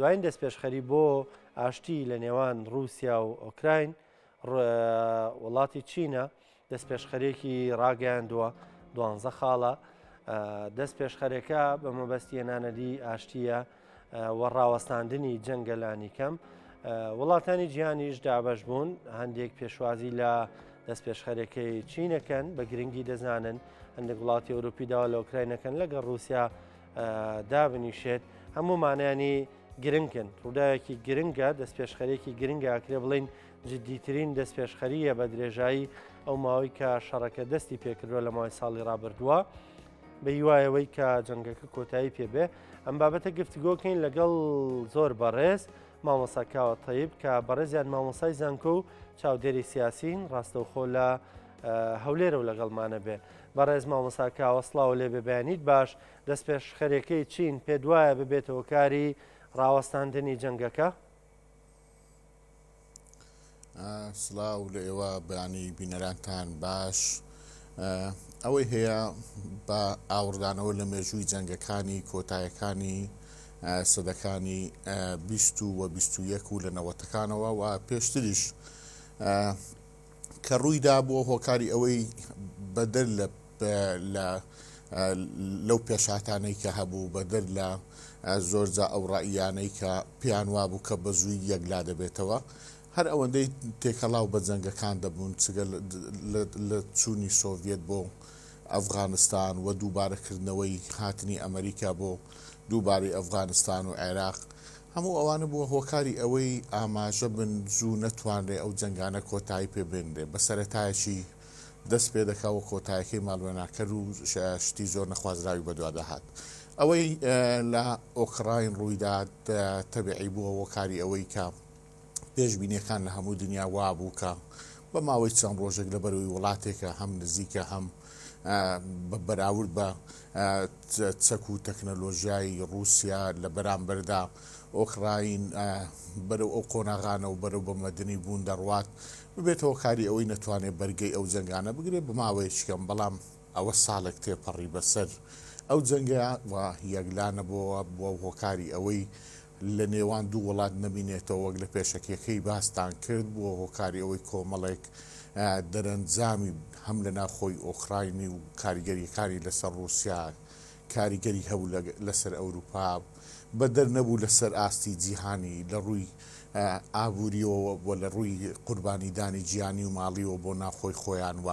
دوایین دەستپێشخەری بۆ ئاشتی لە نێوان ڕووسیا و ئۆکراین وڵاتی چینە دەستپێشخەرێکی ڕاگەیاندووە دوانزە خاڵە دەستپێشخەرەکە بە مەبەستی هێنانەدی ئاشتییە و ڕاوەستاندنی جەنگە لانیکەم. وڵاتانی جیهانیش دابەش بوون، هەندێک پێشوازی لە دەستپێشخەرەکەی چینەکەن بە گرنگی دەزانن، هەندێک وڵاتی ئەوروپی داوا لە ئۆکراینەکەن لەگەڵ رووسیا دابنیشێت، هەموو مانیانی گرنگن، ڕووداوێکی گرنگە، دەستپێشخەرێکی گرنگە، ئەکرێ بڵین جدیترین دەستپێشخەریە بە درێژایی ئەو ماوەی کە شەڕەکە دەستی پێکردووە لە ماوەی ساڵی ڕابردووە. بە هیوایەوەی کە جەنگەکە کۆتایی پێبێ ئەم بابەتە گفتگۆکەین لەگەڵ زۆر بەڕێز مامۆسا کاوە تەیب کە بەڕێزیان مامۆسای زانکۆ و چاودێری سیاسین ڕاستەوخۆ لە هەولێرە و لەگەڵمانە بێ. بەڕێز مامۆسا کاوە سڵاو لێ بێ بەیانیت باش دەستپێشخەرێکەی چین پێت وایە ببێتە هۆکاری ڕاوەستاندنی جەنگەکە؟ سڵاو لە ئێوە بەیانی بینەرانتان باش. ئەوەی هەیە بە ئاوڕدانەوە لە مێژووی جەنگەکانی کۆتایەکانی سەدەکانی 20 و 21 و لە نەوەتەکانەوە و پێشتریش کە ڕوویدا بووە هۆکاری ئەوەی بەدەر لە لە لەو پێشهاتانەی کە هەبوو بەدەر لە زۆرجا ئەو ڕەئیانەی کە پێیان وابوو کە بە زووی یەکلا دەبێتەوە هەر ئەوەندەی تێکەڵاو بە جەنگەکان دەبوون چگە لە چوونی سۆڤیەت بۆ ئەفغانستان و دووبارەکردنەوەی هاتنی ئەمریکا بۆ دووبارەی ئەفغانستان و عێراق هەموو ئەوانە بووە هۆکاری ئەوەی ئاماژە بن زوو نەتوانرێ ئەو جەنگانە کۆتایی پێ بێنرێ بە سەرەتایەکی دەست پێ دەکا و کۆتایەکەی ماڵوێناکەر و شتی زۆر نەخوازراوی بەدوادا هات. ئەوەی لە ئۆکراین ڕوویدا تەبیعی بووە هۆکاری ئەوەی کە پێشبینیەکان لە هەموو دنیا وابوو کە بە ماوەی چەند ڕۆژێک لەبەرەوەی وڵاتێکە هەم نزیکە هەم بە بەراورد بە چەک و تەکنەلۆژیای ڕووسیا لە بەرامبەردا ئۆکراین بەرەو ئەو قۆناغانە و بەرەو بە مەدەنی بوون دەڕوات ببێتە هۆکاری ئەوەی نەتوانێت بەرگەی ئەو جەنگانە بگرێت بە ماوەیەکی کەم بەڵام ئەوە ساڵێک تێپەڕی بەسەر ئەو جەنگە و یەکلا نەبۆوە بووە هۆکاری ئەوەی لە نێوان دوو وڵات نەمینێتەوە وەک لە پێشەکیەکەی باستان کرد بووە هۆکاری ئەوەی کۆمەڵێک دەرەنجامی هەم لە ناوخۆی ئۆکراینی و کاریگەریەکانی لەسەر ڕووسیا کاریگەری هەبوو لەسەر ئەوروپا بەدەر نەبوو لەسەر ئاستی جیهانی لە ڕووی ئابووریەوە و لە ڕووی قوربانیدانی گیانی و ماڵیەوە بۆ ناوخۆی خۆیان و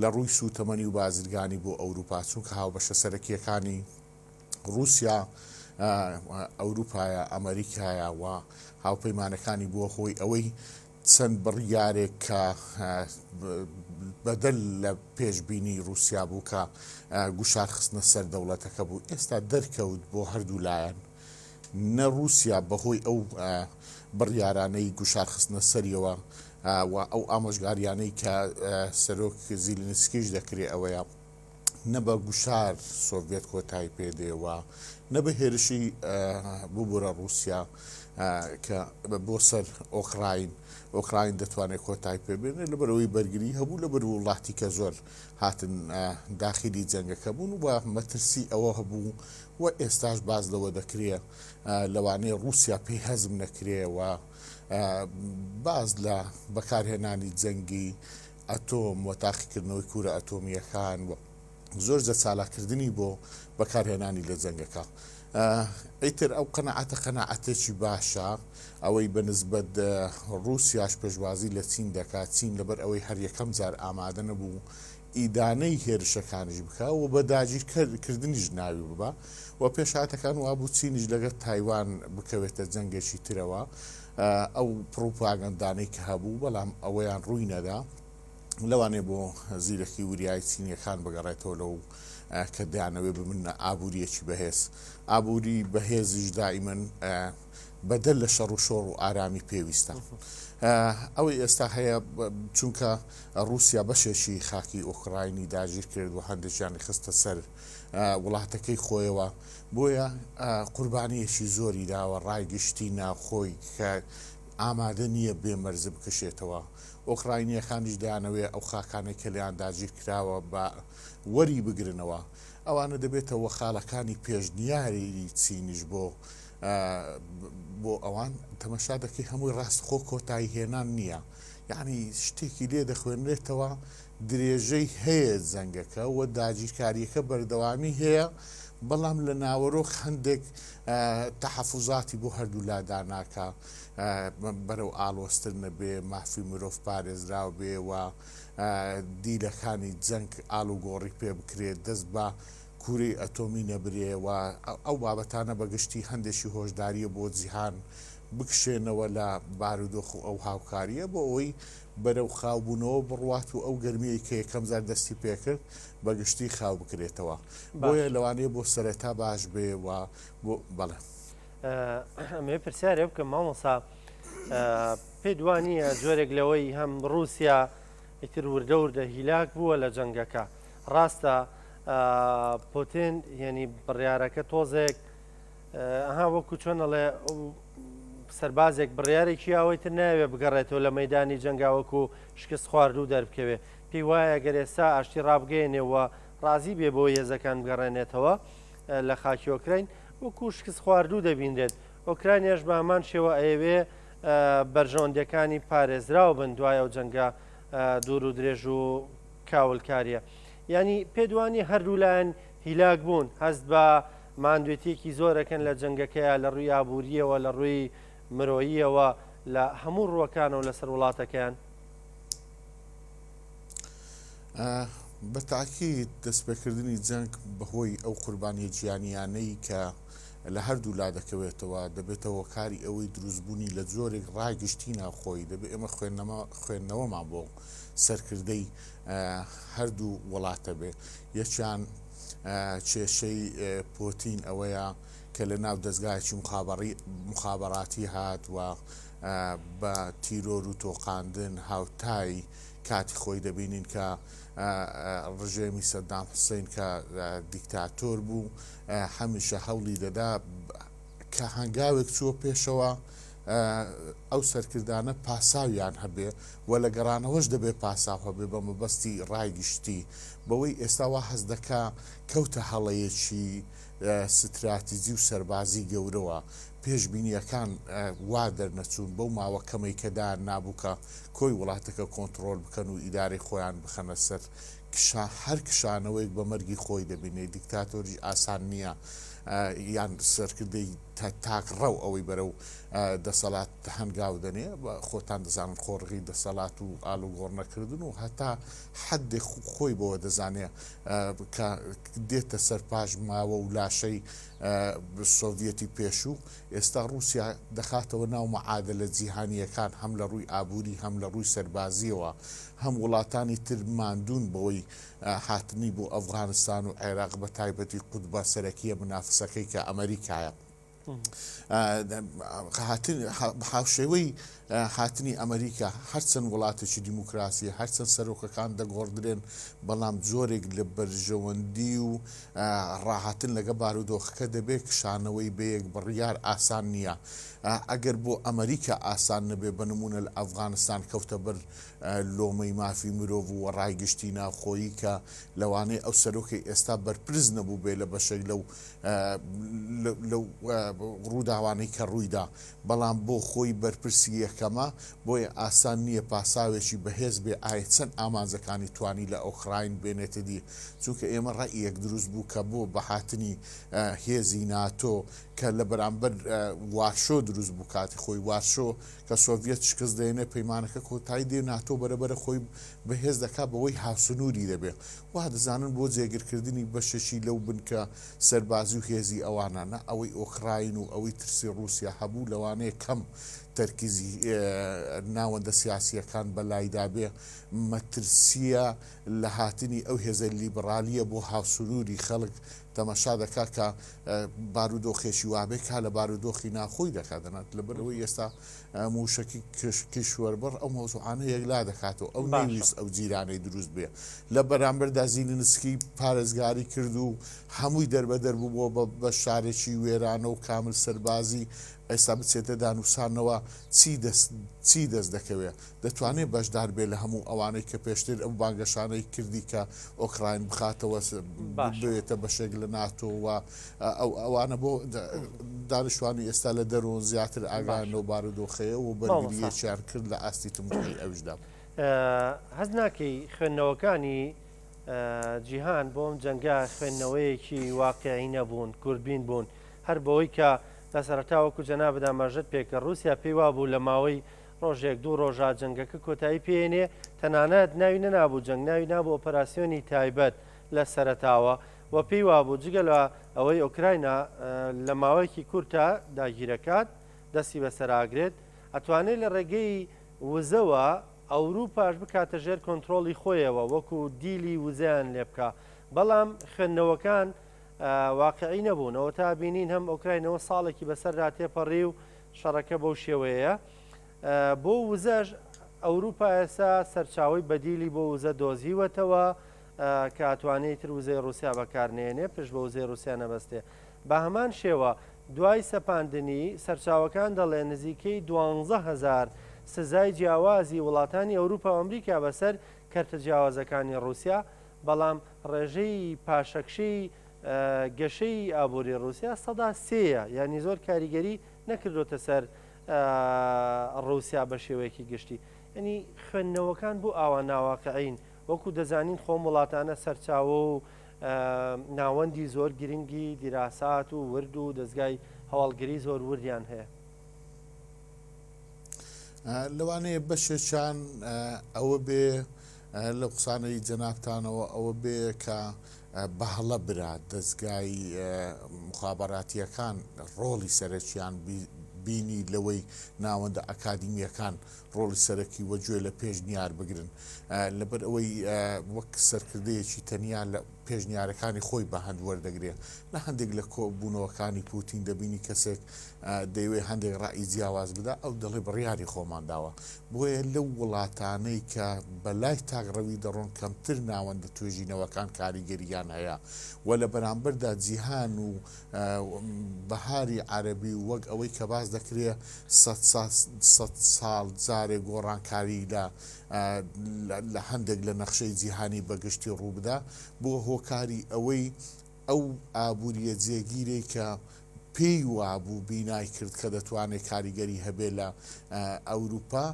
لە ڕووی سووتەمەنی و بازرگانی بۆ ئەوروپا چونکە هاوبەشە سەرەکیەکانی ڕووسیا ئەوروپایە، ئەمەریکایە و هاوپەیمانەکانی بووە هۆی ئەوەی چەند بڕیارێک کە بەدەر لە پێشبینی ڕووسیا بوو کە گوشار خستنە سەر دەوڵەتەکە بوو ئێستا دەرکەوت بۆ هەردوو لایەن نە ڕووسیا بەهۆی ئەو بڕیارانەی گوشار خستنە سەریەوە و ئەو ئامۆژگاریانەی کە سەرۆک زیلینسکیش دەکرێ ئەوەیە نە بە گوشار سۆڤیەت کۆتایی پێ دێ و نە بە هێرشی ببورە ڕووسیا کە بۆ سەر ئۆکراین ئۆکراین دەتوانێت کۆتایی پێ بێنێ لەبەرەوەی بەرگری هەبوو لەبەر وڵاتی کە زۆر هاتن داخلی جەنگەکە بوون و مەترسی ئەوە هەبوو و ئێستاش باز لەوە دەکرێ لەوانەیە ڕووسیا پێی هەزم نەکرێ و باز لە بەکارهێنانی جەنگی ئەتۆم و تاقیکردنەوەی کورە ئەتۆمییەکان و زۆر جە چالاککردنی بۆ بەکارهێنانی لە جەنگەکە. ئیتر ئەو قەناعەتە قەناعەتێکی باشە ئەوەی بە نسبەت ڕووسیاش پێشوازی لە چین دەکات، چین لەبەر ئەوەی هەر یەکەم جار ئامادە نەبوو ئیدانەی هێرشەکانیش بکا و بە داگیرکردنیش ناوی ببا و پێشهاتەکان وابوو چینیش لەگەڵ تایوان بکەوێتە جەنگێکی ترەوە ئەو پڕوپاگەندانەی کە هەبوو، بەڵام ئەوەیان ڕووی نەدا. لەوانەیە بۆ زیرەکی وریایی چینییەکان بگەڕێتەوە لەو کە دەیانەوێت ببنە ئابوورییەکی بەهێز. ئابووری بەهێزیش دائیمەن بەدەر لە شەڕ و شۆڕ و ئارامی پێویستە. ئەوەی ئێستا هەیە چونکە ڕووسیا بەشێکی خاکی ئۆکراینی داگیر کرد و هەندێکیانی خستە سەر وڵاتەکەی خۆیەوە، بۆیە قوربانییەکی زۆری داوە ڕای گشتی ناوخۆی کە ئامادە نییە بێ مەرج بکشێتەوە. ئۆکراینییەکانیش دەیانەوێ ئەو خاکانەی کە لێیان داگیر کراوە بە وەری بگرنەوە. ئەوانە دەبێتەوە خاڵەکانی پێشنیاری چینیش بۆ. بۆ ئەوان تەمەشا دەکەی هەمووی ڕاستخۆ کۆتایی هێنان نییە یعنی شتێکی لێ دەخوێنرێتەوە درێژەی هەیە جەنگەکە و داگیرکاریەکە بەردەوامی هەیە بەڵام لە ناوەرۆک هەندێک تەحەفوزاتی بۆ هەردوو لا داناکە بەرەو ئاڵۆزتر نەبێ مافی مرۆڤ پارێزراو بێ و دیلەکانی جەنگ ئاڵوگۆڕی پێ بکرێت دەست بە کورەی ئەتۆمی نەبرێ و ئەو بابەتانە بە گشتی هەندێکی هۆشداریە بۆ جیهان بکشێنەوە لە بارودۆخ و ئەو هاوکاریە بۆ ئەوەی بەرەو خاوبوونەوە بڕوات و ئەو گەرمیەی کە یەکەم جار دەستی پێکرد بە گشتی خاو بکرێتەوە بۆیە لەوانەیە بۆ سەرەتا باش بێ و بۆ بەڵێ. ئەمەوێ پرسیارێ بکەم مامۆسا پێت وا نییە جۆرێک لەوەی هەم ڕووسیا ئیتر وردە وردە هیلاک بووە لە جەنگەکە ڕاستە پۆتین یعنی بڕیارەکە تۆزێک ئەها وەکو چۆن ئەڵێ سەربازێک بڕیارێکی ئەوەی تر ناوێ بگەڕێتەوە لە مەدانی جەنگا وەکو شکست خواردوو دەربکەوێ پێی وایە گەر ئێستا ئاشتی ڕابگەیەنێ و ڕازی بێ بۆ هێزەکان بگەڕێنێتەوە لە خاکی ئۆکراین وەکو شکست خواردوو دەبینرێت ئۆکرانیاش بە هەمان شێوە ئەیەوێ بەرژەوەندیەکانی پارێزراو بن دوای ئەو جەنگە دوور و درێژ و کاولکاریە یانی پێت وانیە هەردوو لایەن هیلاک بوون هەست بە ماندوێتیەکی زۆرەکەن لە جەنگەکەیا لە ڕووی ئابووریەوە لە ڕووی مرۆییەوە لە هەموو ڕووەکانەوە لەسەر وڵاتەکەیان؟ بە تاکید دەستپێکردنی جەنگ بەهۆی ئەو قوربانیە گیانیانەی کە لە هەردوو لا دەکەوێتەوە دەبێتە هۆکاری ئەوەی دروستبوونی لە جۆرێک ڕای گشتی ناوخۆیی دەبێت ئێمە خوێندنەوەمان بۆ سەرکردەی هەردوو وڵاتە بێ یەکیان کێشەی پۆتین ئەوەیە کە لە ناو دەستگایەکی مخابراتی هات و بە تیرۆر و تۆقاندن هاوتای کاتی خۆی دەبینین کە ڕژێمی سەدام حوسین کە دیکتاتۆر بوو هەمیشە هەوڵی دەدا کە هەنگاوێک چووە پێشەوە ئەو سەرکردانە پاساویان هەبێ و لە گەڕانەوەش دەبێ پاساو هەبێ بە مەبەستی ڕای گشتی بەوەی ئێستا وا هەست دەکا کەوتە هەڵەیەکی ستراتیجی و سەربازی گەورەوە پێشبینییەکان وا دەرنەچوون بەو ماوە کەمەی کە دایان نابوو کە کۆی وڵاتەکە کۆنتڕۆل بکەن و ئیدارەی خۆیان بخەنە سەر کشا هەر کشانەوەیەک بە مەرگی خۆی دەبینێ دیکتاتۆریش ئاسان نییە یان سەرکردەی تاکڕەو ئەوەی بەرەو دەسەڵات هەنگاو دەنێ خۆتان دەزانن قۆرغی دەسەڵات و ئالوگۆڕ نەکردن و هەتا حەدێ خۆی بەوە دەزانێ کە دێتە سەر پاش ماوە و لاشەی سۆڤیەتی پێشوو، ئێستا ڕووسیا دەخاتەوە ناو مەعادەلە جیهانییەکان هەم لە ڕووی ئابووری هەم لە ڕووی سەربازییەوە، هەم وڵاتانی تر ماندوون بەوەی هاتنی بۆ ئەفغانستان و عێراق بە تایبەتی قوتبە سەرەکییە منافسەکەی کە ئەمەریکایە. هاوشێوەی هاتنی ئەمریکا هەرچەند وڵاتێکی دیموکراسی هەرچەند سەرۆکەکان دەگۆڕدرێن بەڵام جۆرێک لە بەرژەوەندی و ڕاهاتن لەگە بارودۆخەکە دەبێت کشانەوەی بەیەک بڕیار ئاسان نییە ئەگەر بۆ ئەمریکا ئاسان نەبێ بە نمونە لە ئەفغانستان کەوتە بەر لۆمەی مافی مرۆڤ و ڕای گشتی ناوخۆیی کە لەوانەیە ئەو سەرۆکەی ئێستا بەرپرس نەبوو بێ لە بەشێک لەو لەو ڕووداوانەی کە ڕوویدا، بەڵام بۆ خۆی بەرپرسی یەکەمە، بۆیە ئاسان نییە پاساوێکی بەهێز بێ ئایە چەند ئامانجەکانی توانی لە ئۆکراین بێنێتە دی، چونکە ئێمە ڕەئیەک دروست بوو کە بۆ بە هاتنی هێزی ناتۆ کە لە بەرامبەر وارشۆ دروست بوو کاتی خۆی وارشۆ کە سۆڤیەت شکست دێنێ پەیمانەکە کۆتایی دێ ناتۆ بەرەبەرە خۆی بەهێز دەکات بەوەی هاوسنووری دەبێ وا دەزانن بۆ جێگرکردنی بەشێکی لەو بنکە سەربازی و هێزی ئەوانە، نا ئەوەی ئۆکراین و ئەوەی ترسی ڕووسیا هەبوو لەوانەیە کەم تەرکیزی ناوەندە سیاسییەکان بەلایدا بێ، مەترسییە لە هاتنی ئەو هێزە لیبڕالییە بۆ هاوسنووری خەڵک تەماشا دەکا کە بارودۆخێکی وابێ کا لە بارودۆخی ناخۆی دەکا دەنات لەبەرئەوەی ئێستا مووشەکی کیشوەربڕ ئەو مەوزوعانە یەکلا دەکاتەوە، ئەو نەیویست ئەو جیرانەی دروست بێ. لە بەرامبەردا زیلینسکی پارێزگاری کرد و هەمووی دەربەدەر بوو بۆ بە شارێکی وێرانە و کامل سەربازی. ئێستا بچێتە دانوسانەوە چی دەست چی دەست دەکەوێ؟ دەتوانێ بەشدار بێ لە هەموو ئەوانەی کە پێشتر ئەو بانگەشانەی کردی کە ئۆکراین بخاتەوە ببێتە بەشێک لە ناتۆ و ئەو ئەوانە بۆ دانیشتوانی ئێستا لە دەرون زیاتر ئاگایان لەو بارودۆخەیە و بەرگرییەکیان کرد لە ئاستی تموحی ئەویشدا. هەست ناکەی خوێندنەوەکانی جیهان بۆ ئەم جەنگە خوێندنەوەیەکی واقعی نەبوون، کورتبین بوون، هەر بەوەی کە لە سەرەتا وەکو جەنابت ئاماژەت پێکرد ڕووسیا پێی وابوو لە ماوەی ڕۆژێک دوو ڕۆژا جەنگەکە کۆتایی پێێنێ، تەنانەت ناوی نەنابوو جەنگ ناوی نابوو ئۆپەراسیۆنی تایبەت لە سەرەتاوە و پێی وابوو جگە لە ئەوەی ئۆکراینا لە ماوەیەکی کورتە داگیرەکات دەستی بەسەراگرێت ئەتوانێت لە ڕێگەی وزەوە ئەوروپاش بکاتە ژێر کۆنترۆڵی خۆیەوە وەکو دیلی وزەیان لێ بکا بەڵام خوێندنەوەکان واقعی نەبوون ئەوە تا بینین هەم ئۆکراینەوە ساڵێکی بەسەردا تێپەڕی و شەڕەکە بەو شێوەیەیە بۆ وزەش ئەوروپا ئێستا سەرچاوەی بەدیلی بۆ وزە دۆزیوەتەوە کە ئەتوانێت تر وزەی ڕوسیا بەکارنێنێ پشت بە وزەی ڕوسیا نەبەستێ بە هەمان شێوە دوای سەپاندنی، سەرچاوەکان دەڵێن نزیکەی 12,000 سزای جیاوازی وڵاتانی ئەوروپا و ئەمریکا بەسەر کەرتە جیاوازەکانی ڕوسیا، بەڵام ڕێژەی پاشەکشەی گەشەی ئابووری ڕوسیا سەدا سێیە، یانی زۆر کاریگەری نەکردۆتە سەر ڕوسیا بە شێوەیەکی گشتی. یانی خوێندنەوەکان بۆ ئاوا ناواقعین؟ وەکو دەزانین خۆم وڵاتانە سەرچاوە و ناوەندی زۆر گرنگی دیراسات و ورد و دەزگای هەواڵگری زۆر وردیان هەیە. لەوانەیە بەشێکیان ئەوە بێ لەو قسانەی جەنابتانەوە ئەوە بێ کە بە هەڵە برا دەزگای موخابەراتییەکان ڕۆڵی سەرەکیان بینی لەوەی ناوەندە ئەکادیمییەکان ڕۆڵی سەرەکی وە گوێ لە پێشنیار بگرن لەبەر ئەوەی وەک سەرکردەیەکی تەنیا لە پێشنیارەکانی خۆی بە هەند وەردەگرێ لە هەندێک لە کۆبوونەوەکانی پوتین دەبینی کەسێک دەیەوێت هەندێک ڕای جیاواز بدا ئەو دەڵێ بڕیاری خۆمان داوە بۆیە لەو وڵاتانەی کە بە لای تاکڕەوی دەڕۆن کەمتر ناوەندە توێژینەوەکان کاریگەرییان هەیە و لە بەرامبەردا جیهان و بەهاری عەرەبی و وەک ئەوەی کە باس دەکرێ سەد ساڵ جارێ گۆڕانکاری لە لە هەندێک لە نەخشەی جیهانی بەگشتی ڕووبدا بووە هۆکاری ئەوەی ئەو ئابوورییە جێگیرەی کە پێی وابوو بینای کرد کە دەتوانێت کاریگەری هەبێ لە ئەوروپا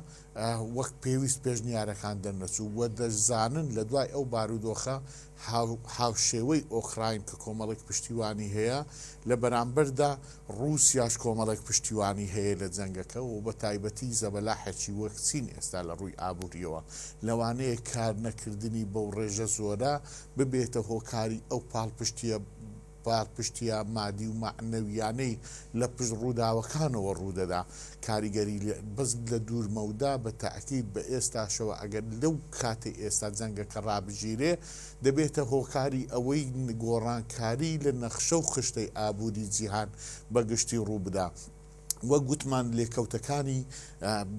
وەک پێویست پێشنیارەکان دەرنەچوو و دەشزانن لە دوای ئەو بارودۆخە هاوشێوەی ئۆکراین کە کۆمەڵێک پشتیوانی هەیە لە بەرامبەردا ڕووسیاش کۆمەڵێک پشتیوانی هەیە لە جەنگەکە و بە تایبەتی زەبەلاحێکی وەک چین ئێستا لە ڕووی ئابووریەوە لەوانەیە کار نەکردنی بەو ڕێژە زۆرە ببێتە هۆکاری ئەو پاڵپشتیە پاڵپشتیە مادی و مەعنەویانەی لە پشت ڕووداوەکانەوە ڕوودەدا کاریگەری لە بەس لە دوور مەودا بە تەئکید بە ئێستاشەوە ئەگەر لەو کاتەی ئێستا جەنگەکە ڕابگیرێ دەبێتە هۆکاری ئەوەی گۆڕانکاری لە نەخشە و خشتەی ئابووری جیهان بە گشتی ڕووبدا. وەک گوتمان لێکەوتەکانی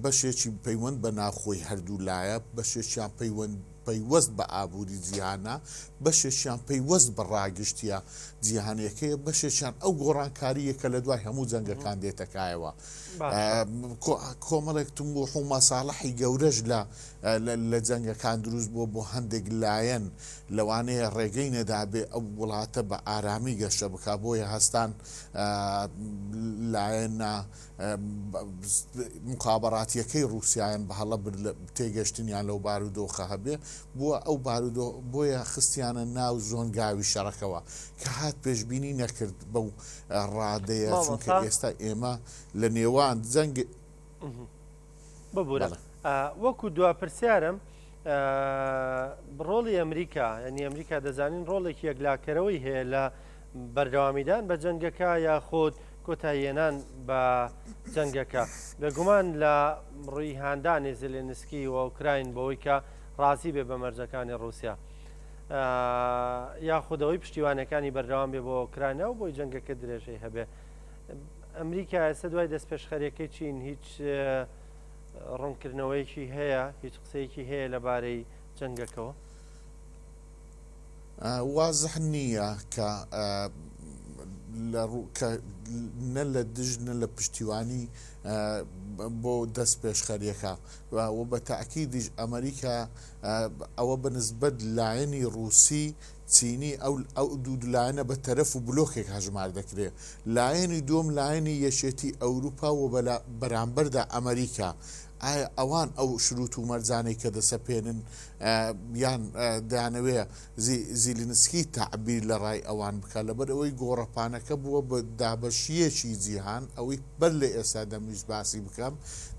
بەشێکی پەیوەند بە ناوخۆی هەردوو لایە، بەشێکیان پەیوەند پەیوەست بە ئابووری جیهانە، بەشێکیان پەیوەست بە ڕاگشتیە جیهانیەکەیە، بەشێکیان ئەو گۆڕانکارییە کە لە دوای هەموو جەنگەکان دێتە کایەوە. کۆمەڵێک تموح و مەساڵحی گەورەش لە لە جەنگەکان دروست بووە بۆ هەندێک لایەن لەوانەیە ڕێگەی نەدابێ ئەو وڵاتە بە ئارامی گەشە بکا بۆیە هەستان لایەنە مخابراتیەکەی ڕووسیایان بە هەڵە برد لە تێگەشتنیان لەو بارودۆخە هەبێ بووە ئەو بارودۆ بۆیە خستیانە ناو زۆنگاوی شەڕەکەوە کە هات پێشبینی نەکرد بەو ڕادەیە چونکە ئێستا ئێمە لە نێوان جەنگ ببورە وەکو دوا پرسیارم ڕۆڵی ئەمریکا ینی ئەمریکا دەزانین ڕۆڵێکی یەکلاکەرەوەی هەیە لە بەردەوامیدان بە جەنگەکە یاخود کۆتاییهێنان بە جەنگەکە. بێگومان لە ڕووی هاندانی زێلێنسکی و ئۆکراین بەوەی کە ڕازی بێ بە مەرجەکانی ڕووسیا یاخود ئەوەی پشتیوانەکانی بەردەوام بێ بۆ ئۆکرانیا و بۆی جەنگەکە درێژەی هەبێ. ئەمریکا ئێستا دوای دەستپێشخەریەکەی چین هیچ ڕوونکردنەوەیەکی هەیە، هیچ قسەیەکی هەیە لەبارەی جەنگەکەوە؟ وازح نییە کە لە کە نە لە دژ نە لە پشتیوانی بۆ دەست پێشخەریەکە و بە تاکیدیش ئەمریکا ئەوە بە نسبەت لایەنی ڕووسی چینی ئەو ئەو دوو لایەنە بە تەرەف و بلۆکێک هەژمار دەکرێ لایەنی دووەم لایەنی یەکێتی ئەوروپا و بەرامبەردا ئەمریکا ئایا ئەوان ئەو شروت و مەرجانەی کە دەسەپێنن یان دەیانەوێ زیلینسکی تەعبیر لە ڕای ئەوان بکات، لەبەر ئەوەی گۆڕەپانەکە بووە بە دابەشییەکی جیهان، ئەوەی بەر لە ئێستا دەمویست باسی بکەم،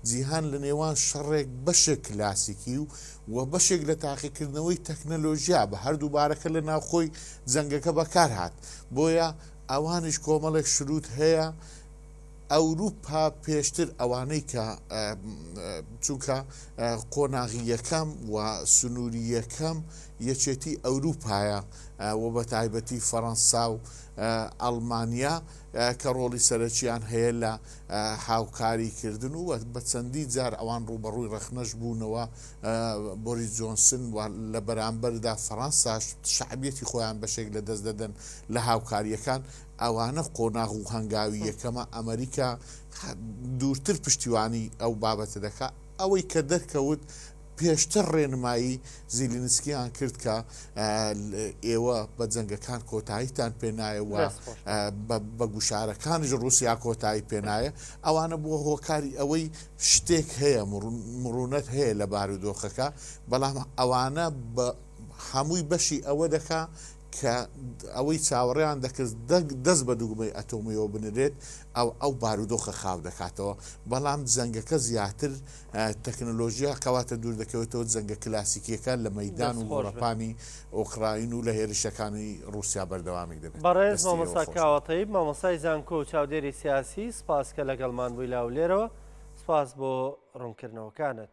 جیهان لە نێوان شەڕێک بەشێک کلاسیکی و و بەشێک لە تاقیکردنەوەی تەکنەلۆژیا بە هەردوو بارەکە لە ناوخۆی جەنگەکە بەکار هات، بۆیە ئەوانیش کۆمەڵێک شروت هەیە، ئەوروپا پێشتر ئەوانەی کە چونکە قۆناغی یەکەم و سنووری یەکەم یەکێتی ئەوروپایە و بە تایبەتی فەڕەنسا و ئەڵمانیا کە ڕۆڵی سەرەکییان هەیە لە هاوکاریکردن و بە چەندی جار ئەوان ڕووبەڕووی ڕەخنەش بوونەوە بۆریس جۆنسن و لە بەرامبەردا فەڕەنساش شەعبیەتی خۆیان بەشێک لە دەست دەدەن لە هاوکارییەکان ئەوانە قۆناغ و هەنگاوی یەکەمە، ئەمەریکا دوورتر پشتیوانی ئەو بابەتە دەکات، ئەوەی کە دەرکەوت پێشتر ڕێنمایی زیلینسکیان کرد کە ئێوە بە جەنگەکان کۆتاییتان پێ نایە و بە گوشارەکانیش ڕووسیا کۆتایی پێ نایە، ئەوانە بووە هۆکاری ئەوەی شتێک هەیە مڕونەت هەیە لە بارودۆخەکە، بەڵام ئەوانە بە هەمووی بەشی ئەوە دەکا کە ئەوەی چاوەڕێیان دەکرد دەست بە دوگمەی ئەتۆمیەوە بنرێت ئەو ئەو بارودۆخە خاو دەکاتەوە بەڵام جەنگەکە زیاتر تەکنەلۆژیا کەواتە دوور دەکەوێتەوە جەنگە کلاسیکیەکە لە مەدان و گۆڕەپانی ئۆکراین و لە هێرشەکانی رووسیا بەردەوامی دەبێت. بەڕێز مامۆستا کاوە تەیب مامۆستای زانکۆ و چاودێری سیاسی سپاس کە لەگەڵمان بووی لە هەولێرەوە سپاس بۆ ڕوونکردنەوەکانت.